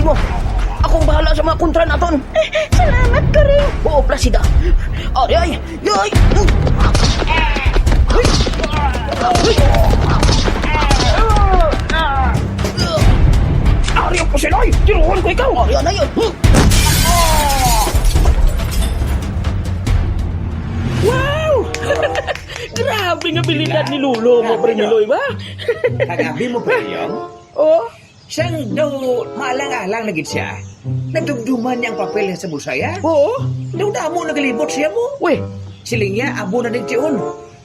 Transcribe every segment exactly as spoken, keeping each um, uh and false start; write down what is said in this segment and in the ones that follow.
mo. Akong bahala sa mga kontra naton. Eh, salamat, Karing. Oo, Plasida. Ay, ay, ay. Ari ang pusilay! Tiruhan ko ikaw! Ari na yun! Wow! Grabe nga abilidad ni Lolo mo, Pre Miloy, ba? Kagabi mo, Pre Yong? Oh? Sang daw maalang-alang na gid siya, nadumduman niya ang papel sa bulsa ya. Oo. Daw damo nagalibot siya mo. Uy. Siling niya, amo na din tiyon.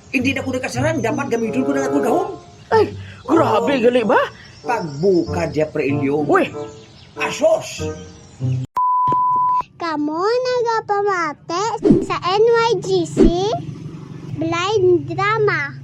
Hindi na ko nakasarang, dapat gamiton ko na ako gahom. Ay, grabe gali ba? Pagbukad niya, Pre Ilyong. Uy. Asos! Kamo nagapamati sa N Y G C Blind Drama.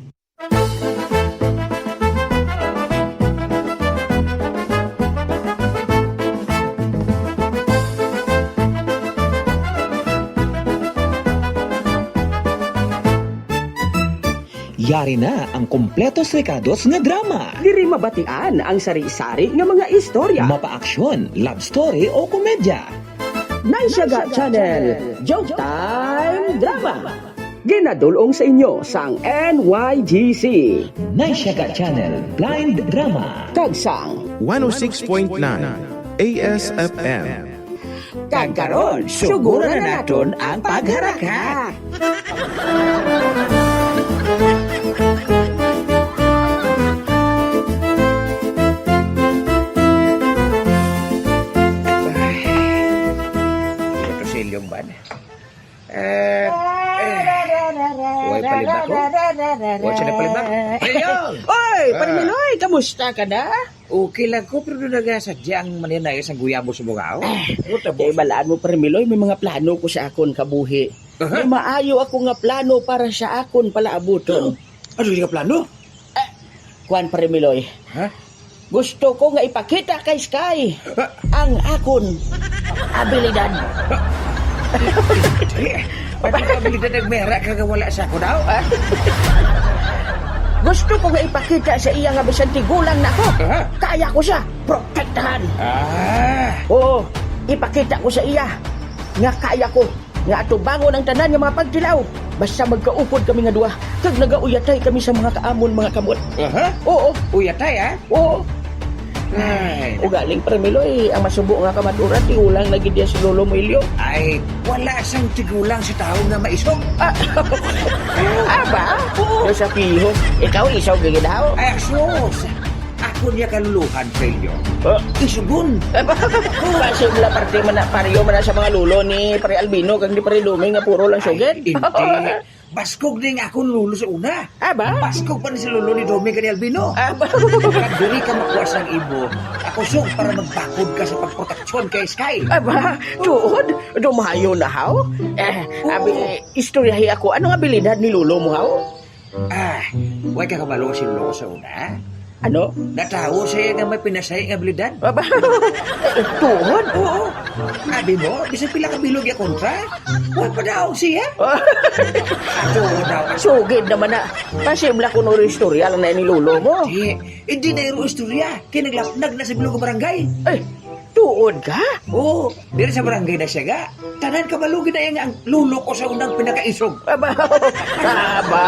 Yari na ang kompletos rekados nga drama. Diri mabatian ang sari-sari nga mga istorya. Mapa-aksyon, love story o komedya. Naisyaga Channel, Joke Time Drama. Ginadul-ong sa inyo sang N Y G C. Naisyaga Channel, Blind Drama. Kag sang one oh six point nine A S F M. Kag karon, suguran na naton ang pagharaka. Ito si Ilyong ba? Eh, eh. Way palibak, oh. Way siya nagpalibak. Ayun! Oy, Ah. Pare Miloy, kamusta ka na? Okay lang ko, pero doon nagasadya ang maninaya sa guyabo sa bunga, oh. Ano tapos? Eh, balaan mo, Pare Miloy, may mga plano ko sa akon kabuhi. Aha. May maayo ako nga plano para sa akon palaabuton. Ano yung plano? Eh, kuwan, Pare Miloy. Ha? Gusto ko nga ipakita kay Sky Ha? ang akon abilidad. Eh, pati ka abilidad nagmera ka nga wala sa ako daw? Ha? Gusto ko nga ipakita sa iya nga bisan tigulang na ako. Aha. Kaya ko siya protektahan. Ah. Oo, ipakita ko sa iya nga kaya ko nga atubangon ang tanan nga mga pagtilaw. Basta magkaupod kami nga duha, kag nagauyatay kami sa mga kaamon, mga kamot. Aha. Oo. Uyatay, ah? Oo. Ay. Ugaling, Pare Miloy, ang masubo nga kamaturan, tigulang na gid yan si Lolo Muelyo. Ay, wala sang tigulang sa tawo nga maisog. Ah, ah, ba? Oo. Yo sa piho. Ikaw, isaw gid daw. Ay, sus. Ako niya kaluluhan sa inyo. Ah. Isugon. Kasi mula parte man na, pareho man na sa mga lolo ni Pare Albino, kag ni Pare Domingo nga puro lang sugid. Ay, hindi. Baskog ning akon lolo sa una. Ah, ba? Baskog pa ni si lolo ni Domi kani Albino. Ah, ba? Pag diri ka makuha sang imo, ako sug para magbakod ka sa pagproteksyon kay Sky. Ah, ba? Tuod? Dumayo na, haw? Eh, Oo. Abi, istoryahi ako. Ano nga abilidad ni lolo mo, haw? Ah, way ka kabalo si lolo sa una? Ano? Natawo siya nga may pinasay nga abilidad. Aba, eh, tuod? Oo. Abi mo, bisan pila ka bilog ya kontra, wa pa daw siya. Ato daw. Sugid naman na. Pasimla ko no istorya lang na ni lolo mo. Di, hindi na iro istorya. Kaya naglapnag na sa bilog nga barangay. Ay, tuod ka? Oo, diri sa barangay na siya ga. Tanan kabalo gid na iya nga ang lolo ko sa unang pinakaisog. Aba, aba,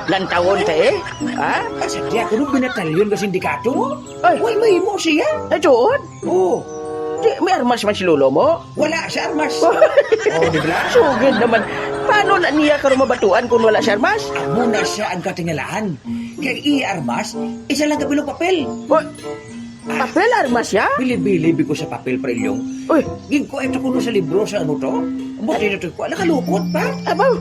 lantawon ka eh. Ha? Asa di ako nung binatalyon ka sindikato mo? Ay. Way mahimo siya. Ay, tuod? Oo. Di, may armas man si lolo mo? Wala siya armas. Oh, di ba? Sugid naman. Paano na niya karon mabatuan kung wala siya armas? Amo na siya ang katingalahan. Kay iya armas, isa lang ka bilog papel. Wa-, papel armas siya? Bili-bili bi ko sa papel, Pre Ilyong. Uy. Ginkuha ito kuno sa libro sa ano to? Amo, di na to ko. Nakalukot pa? Abaw.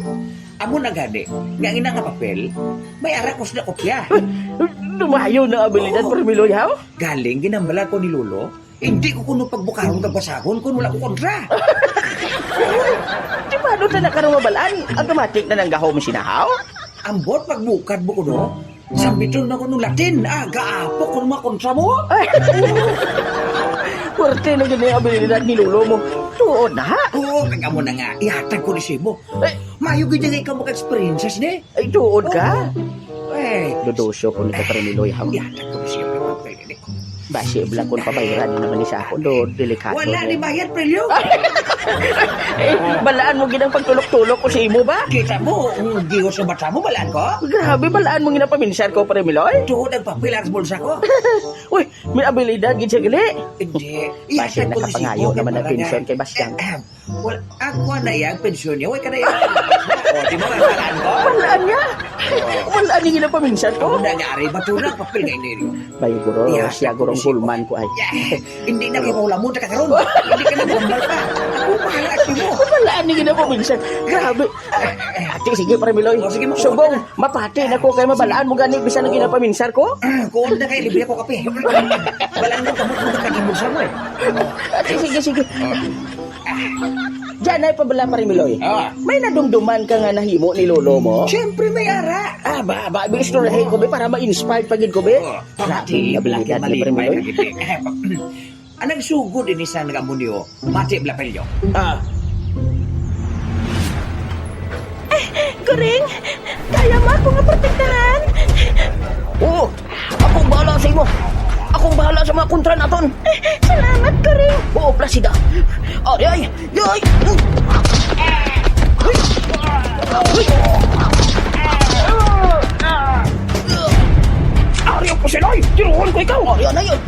Amo na gani, nga ina nga papel, may arakos na kopya. Uy, lumayo na abilidad, Oo. Pre Miloy, haw? Galing, ginambala ko ni Lolo. Hindi ko kuno pagbukaron kag basahon kung wala ko kontra. Di ba, ano ta na karon mabalaan? Automatic na nang gahom sinahaw? Ambot pagbukad mo kuno, sambiton na kuno Latin, ah, gaapok kuno mga kontra mo. Ay. Puwerte na gid ang abilidad ni lolo mo. Tuod na, ha? Oo, kag amo na nga, ihatag ko ni Simo. Eh. Mayo gid nga ikaw maka-experience ni. Ay, tuod ka? Oo. Eh. Dudusyo ko ni Katrin Iloy, ha? Ihatag ko ni Simo. Basi bala kon pabayran naman ni sa ako, do, delikado Wala ni. ni bayad, Prelyo. Eh, balaan mo gid ang pagtulok-tulok ko sa imo ba? Kita mo, ang gihos sa mata mo, balaan ko? Grabe, balaan mo ginapaminsar ko, Pare Miloy. Tuod ang papel ang bulsa ko. Uy, may abilidad gid siya gali. Hindi. Basi Ihatag ko ni nakapangayo Sibo naman ang para nga- pensyon kay Basyang. Ahem. Wal, ako na iya ang pensyon niya. Way ka na iya. O, di ba, balaan ko? Balaan niya. Balaan niya ginapaminsar ko. Ang nangyari, bato lang, papel nga ini. Bay, guro, Iya, siya gurong si- gulman ko ay. Yeah. Hindi na kayo maulamon, taka karon. Hindi ka na gambal pa. Ako, bahala sa mo. Balaan niya ginapaminsar. Grabe. Ate, sige, Pare Miloy. O, sige, mo. Subong, mapati na ko kay mabalaan mo gani bisan ang ginapaminsar ko. Kuon na kay libre ko kape. Balaan ko, kamot mo na kagimulsa mo eh. Ate, sige, sige. Diyan ay pabala, Pare Miloy. Ah. May nadumduman ka nga nahimo ni lolo mo? Siyempre may ara. Ah, ba, ba, istoryahin ko, be, para ma-inspired pa gid ko, be. Oh, Grabe, pati, abilidad ni Pare Miloy. Ang nagsugod ini sa nagamunyo, mati bala pilyo. Ah. Kuring, kaya mo ako nga protektahan? Oo, akong bahala sa imo. Akong bahala sa mga kontra naton. Salamat, Kuring. Oo, Plasida. Ay, ay, ay. Ari ang pusilay! Tiruhan ko ikaw! Ari na yun!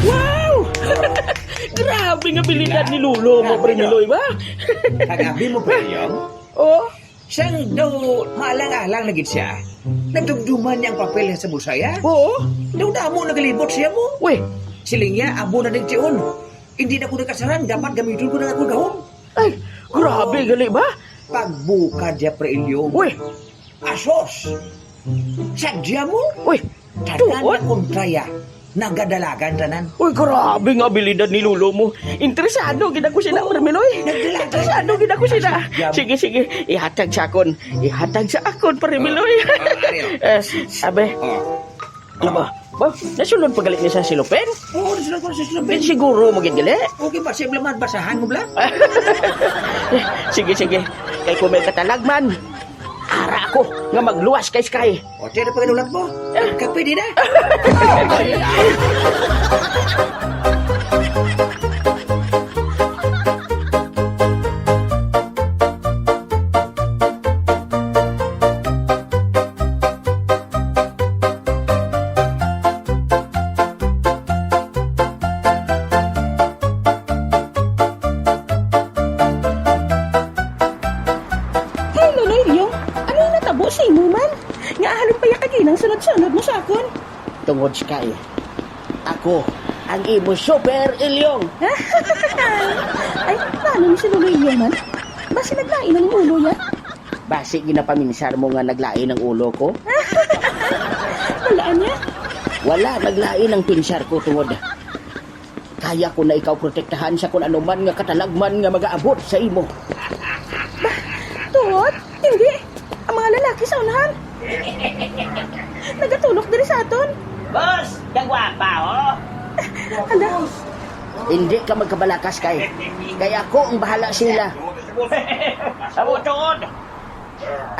Wow! Grabe nga abilidad ni Lolo mo, Pre Miloy, ba? Kagabi mo, Pre Yong? Oh? Sang daw maalang-alang na gid siya, nadumduman niya ang papel sa bulsa ya. Oo. Daw damo nagalibot siya mo. Uy. Siling niya, amo na din tiyon. Hindi na ko nagkasaran, dapat gamiton ko na ako gahom. Ay, grabe, gali ba? Pagbukad niya, Pre Ilyong. Uy. Asos! Sadya mo? Uy, Tanan tuod? Na kontraya, nagadalagan tanan. Uy, grabe nga abilidad ni Lolo mo. Interesado gid ako sila, Oo. Permiloy. Nagdalagan. Interesado gid ako sila. Sige, sige. Ihatag sa akon. Ihatag sa akon, Permiloy. Oh, oh, ano? Eh, abe. Oh. Ano ba? Ba? Nasulod pa gali ni sa silupin? Oo, nasulod ko sa silupin. Siguro mo gid gali? Okay ba? Sige lang, basahan mo lang. Sige, sige. Kay kung may katalagman, ara ako nga magluwas kay Sky. O, tiyan ang pagkanulat mo. Kape din, ah. Hey, Lolo Ilyong, ano yung natabo sa imo man? Nga ahalin pa ya kaginang sunod-sunod mo sa akon? Tungod, Sky, ako ang imo super ilyong. Ay, paano mo si Lolo Ilyong man? Basi naglain ang ulo ya? Basi ginapaminsar mo nga naglain ang ulo ko? Wala niya? Wala, naglain ang pinsar ko tungod kaya ko na ikaw protektahan sa kun anuman nga katalagman nga magaabot sa imo. Ba, tuod? Hindi. Ang mga lalaki sa unahan. Nagatulok diri sa aton. Boss, kagwapa, oh. Hala. Hindi ka magkabalaka, Sky. Kay ako ang bahala sila. Amo tuod.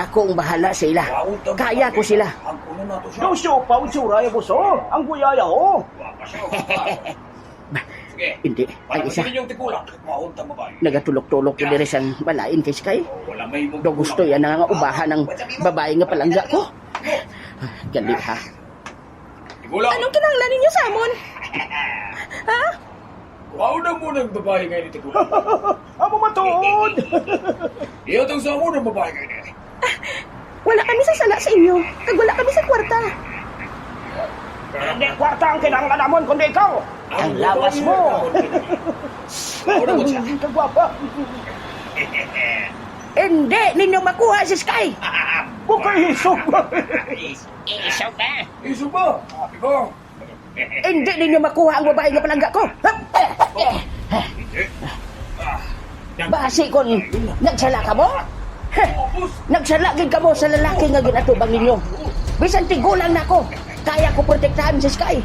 Ako ang bahala sila. Kaya ko sila. Daw siya pa, utsura ya, boss, oh. Ang guyaya, oh. Hindi. Ang isa, nagatulok-tulok ko diri sang balain kay Sky. Daw gusto yan nga ubahan ang babae nga palangga ko. Gali, ha? Anong kinahanglan ninyo sa amon? Ha? Kuhaon na mo ng babae ngayon, Tigulang. Amo matuod! Iyot ang sa amo ng babae ngayon. Wala kami sa sala sa inyo, kag wala kami sa kwarta. Hindi kwarta ang kinahanglan namon, kundi ikaw. Ang lawas mo. Ano mo siya? Kagwapa. Hindi ninyo makuha si Sky. Bukay isog. Is-, isog na. Isog ba? Ikaw? Hindi ninyo makuha ang babae nga palangga ko. Basi kon nagsala kamo? Nagsala gid kamo sa lalaki nga ginatubang ninyo. Bisan tigulang na ako, kaya ko protektahan si Sky.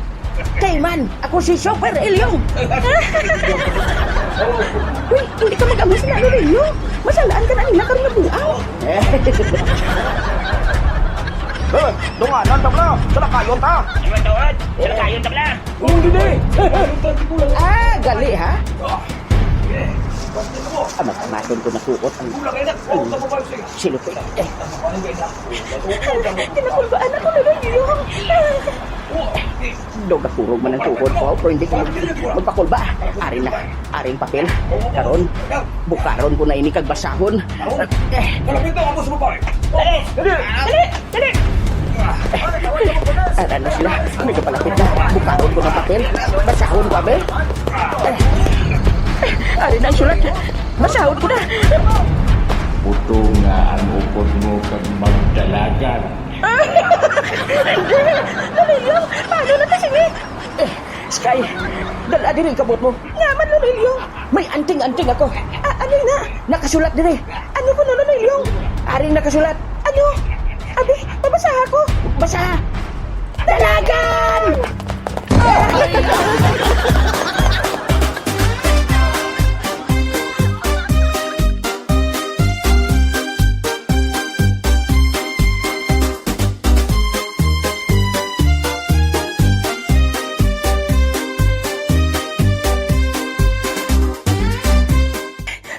Kay man, ako si Super Ilyong. Uy, hindi ka mag-amay sa lalo ninyo. Masalaan ka na nila karon nga buang. Eh, dunganan ta bala, salakayon ta. Ano to, Ed? Salakayon ta bala. Hindi, di. Ah, gali, ha? Ano, amaton ko na suot ang, ang silot, eh. Kinakulbaan ako na lang yun. Daw nakurog man ang tuhod ko, pero hindi ko mag-, magpakulba. Ari na, ari ang papel. Karon, bukaron ko na ini kag basahon. Eh. Dali! Dali! Dali! Ara na sila. Nagapalapit na. Bukaron ko ng papel. Basahon ko, be. Eh. Ari na ang sulat. Basahon ko na. Buto nga ang upod mo kag magdalagan. Hindi! Dali lang! Paano na kasi ni? Eh, Sky, dala diri ang kabot mo. Nga man, Lolo Ilyong. May anting-anting ako. Ah, ano na? Nakasulat diri. Ano ko, Lolo Ilyong? Aring nakasulat. Ano? Abi, pabasaha ko. Basa! Dalagan!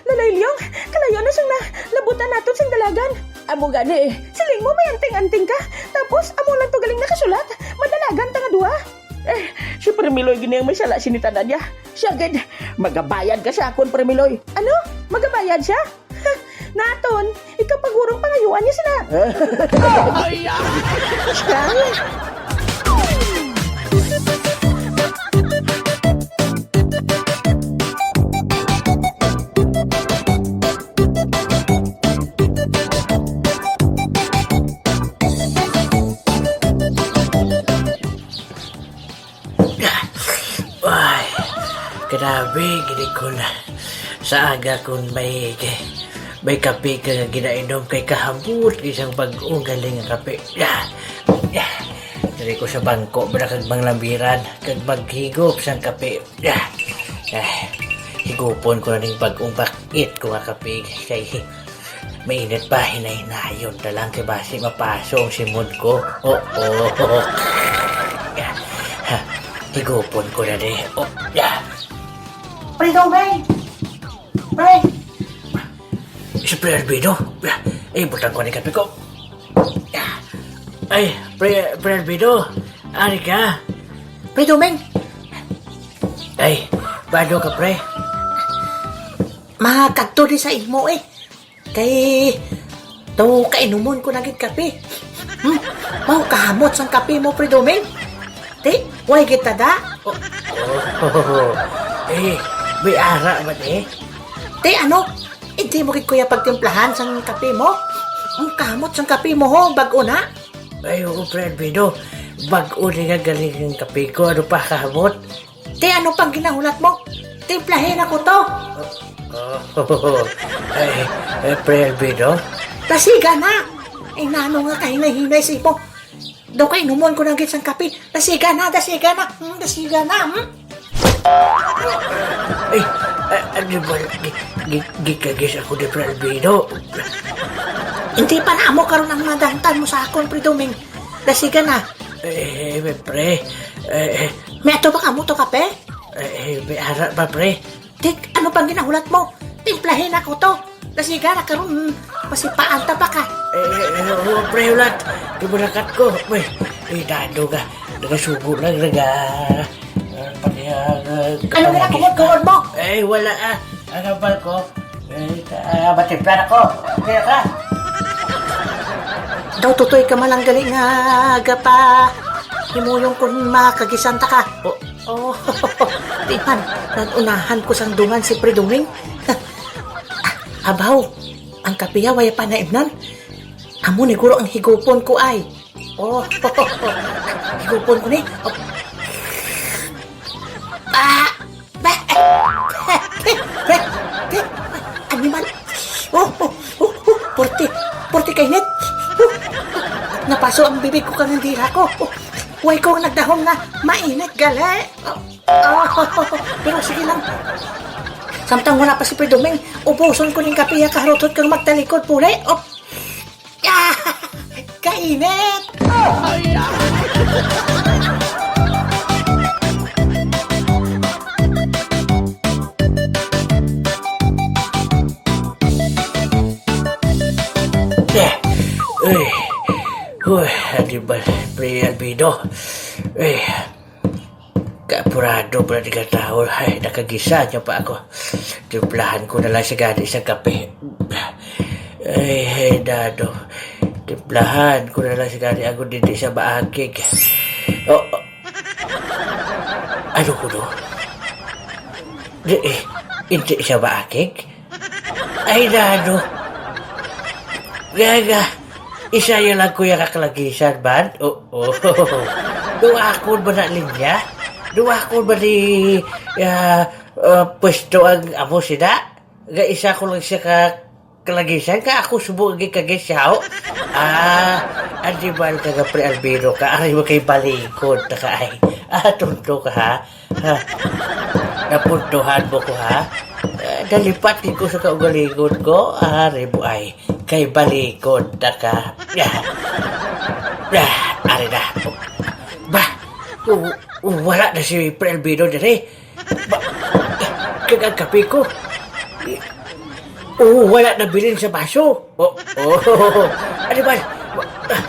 Nanay Leong, kalayo na siyang nalabutan naton sing dalagan. Amo gani eh, siling mo may anting-anting ka, tapos amo lang to galing nakasulat, madalagan ta nga duha. Eh, si Permiloy gini ang may sala sini tanan niya. Siya gid, magabayad ka sa akon, Permiloy. Ano? Magabayad siya? Naton, ikaw pa guro ang pangayuan niya sila. Ay, ah. Siya? Ay, grabe gid ko na. Sa aga kon may, may kape ka nga ginainom kay kahamot isang bag-o galing nga kape. Ah, ah. Diri ko sa bangko, bala kag manglambiran, kag maghigop sang kape. Ah, ah. Higupon ko na ning bag-ong bakit ko nga kape kay mainit pa, hinay-hinayon ta lang kay basi mapaso ang simod ko. Oo. Higupon ko na ni. Oh, ya. Pre Domeng! Pre! Si Pre Albedo. Ay, butang ko ni kape ko. Ay, Pre, Pre Albedo. Ari ka? Pre Domeng! Ay, bado ka, pre? Makadto di sa imo, eh. Kay, to, kainumon ko na gid kape. Hmm? Mao kahamot sang kape mo, Pre Doming? Ti, way gid ta da? Oh, oh, eh, may ara man eh. Ti, ano? Hindi mo gid, kuya, pagtimplahan sang kape mo? Ang kahamot sang kape mo, ho, bag-o na? Ay, oo, Pre Albedo. Bag-o ni nga galing ang kape ko. Ano pa, kahamot? Ti, ano pang ginahulat mo? Timplahin ako to. Oh, eh, eh, Pre Albedo? Dasiga na! Ay, nano nga kahinay-hinay sa imo? Daw kay inumon ko na gid sang kape. Dasiga na, dasiga na. Hmm, dasiga na, hmm? Ay, ah, ano ba? Gi-, gi-, gikagis ako ni Pre Albedo. Hindi pa na amo karon ang madangtan mo sa akon, Pre Doming. Dasiga na. Eh, eh, pre. Eh, eh. May ato ba kamo to kape? Eh, eh, may ara ba, pre? Tik, ano pang ginahulat mo? Timplahin ako to. Dasiga na karon, masipaan ta pa ka. Eh, eh, eh, oo, pre, hulat. Gibulakat ko. Uy, eh, dado ka. Nagasubo lang, naga-, ah, pati, ah, ah, Ano na, kapangagis kumot-kumot mo? Eh, wala, ah. Ang kapal ko. Eh, ah, matimpla na ko. Kaya ka? Daw tutoy ka man lang gali nga gapa himuyong kun makagisan ta ka. Oh, oh, di man, nag-unahan ko sang dungan si Pre Doming. Abaw, ang kapiya waya pa naimnan. Amo ni guro ang higupon ko ay. Oh, higupon ko ni. Oh. Ah! Be! Be! Be! Be! Animal! Oh, oh, oh, oh, porte, porte kainit! Oh, napaso ang bibig ko kang dila ko! Oh, way ko nagdahom nga mainit gali! Oh, oh, pero sige lang. Samtang wala pa si Pre Doming, ubuson ko ning kapiya kaharutot kang magtalikod puli. Oh. Kainit! Eh, uy. Uy, di ba, Pre Albedo? Eh, kaapurado pala di ka tawo. Ay, nakagisa niya pa ako. Timplahan ko na lang si gani sa kape. Ay, ay, dado. Timplahan ko na lang si gani ako dito sa baakig. Oh, oh. Ano ko, no? Di, eh, hindi siya maakig? Ay, nano? Gaga, isa ya lang, kuya, kakalagisan man. O, o. Duakon ba na linya? Duakon ba ni, ah, ah, pwesto ang amo sina? Ga isa ko lang siya ka kalagisan ka, ako subo gid kagis siya, ho. Ah, ang di ba ka nga Pre Albedo ka? Ari mo kay balikod na ka ay. Ah, tonto ka, ha? Ha? Napuntuhan mo ko, ha? Eh, nalipat gid ko sa kaugalingon ko. Ari mo ay, kay balikod na ka. Ah, ah, ari na. Ba, w-, wala na si Pre Albedo diri. Ba, kag ang kape ko. Oh, wala na bilin sa baso. Oh, oh. Ano ba? Ba,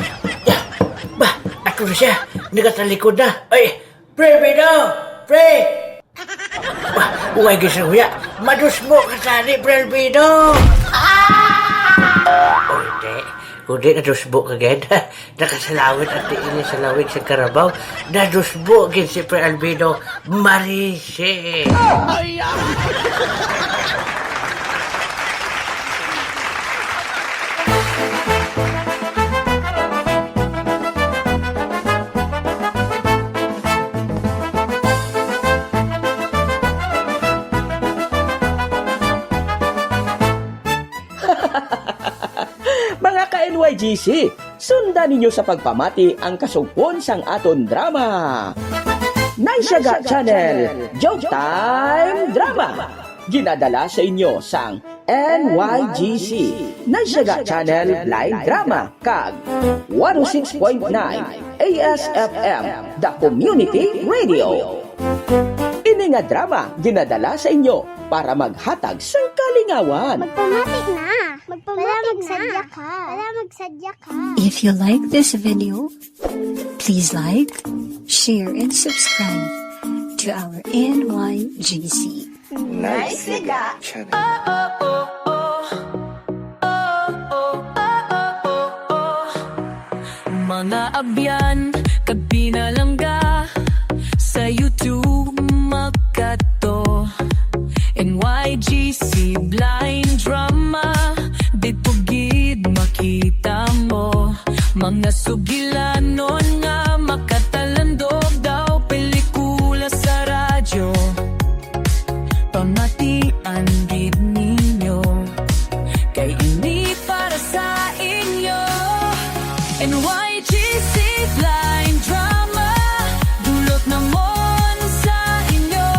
ba, ato na siya. Nagatalikod na. Ay, Pre Albedo! Pre! Ba, uway, gisuya. Madusmo ka tani, Pre Albedo! Ah! Oh, hindi. Kundi nadusbo ka gid. Nakasalawit ang tiil niya sa lawig sa karabaw. Nadusbo gid si Pre Albedo. Marisi. Mga ka-N Y G C, sundan ninyo sa pagpamati ang kasugpon sang aton drama. Naisyaga Channel, Joke Time Drama. Ginadala sa inyo sang N Y G C, Naisyaga Channel Blind Drama, kag one oh six point nine A S F M, The Community Radio. Ini nga drama ginadala sa inyo para maghatag sang kalingawan. Magpamati na. Magpamati na. Wala magsadya ka. Wala magsadya ka. If you like this video, please like, share, and subscribe to our N Y G C. Nice. Channel. Mga abyan kag pinalangga, sa YouTube magkadto. N Y G C Blind Drama, didto gid makita mo. Mga sugilanon nga makatalandog daw, pelikula sa radyo. Pamatian gid ninyo, kay ini para sa inyo. N Y G C Blind Drama, dulot namon sa inyo.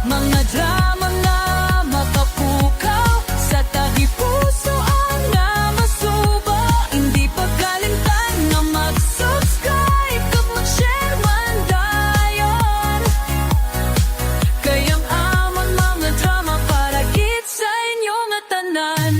Mga drama nga makapukaw sa tagipusoan nga masubo. Hindi pagkalimtan nga mag-subscribe kag mag-share man dayon. Kay ang amon mga drama para gid sa inyo nga tanan.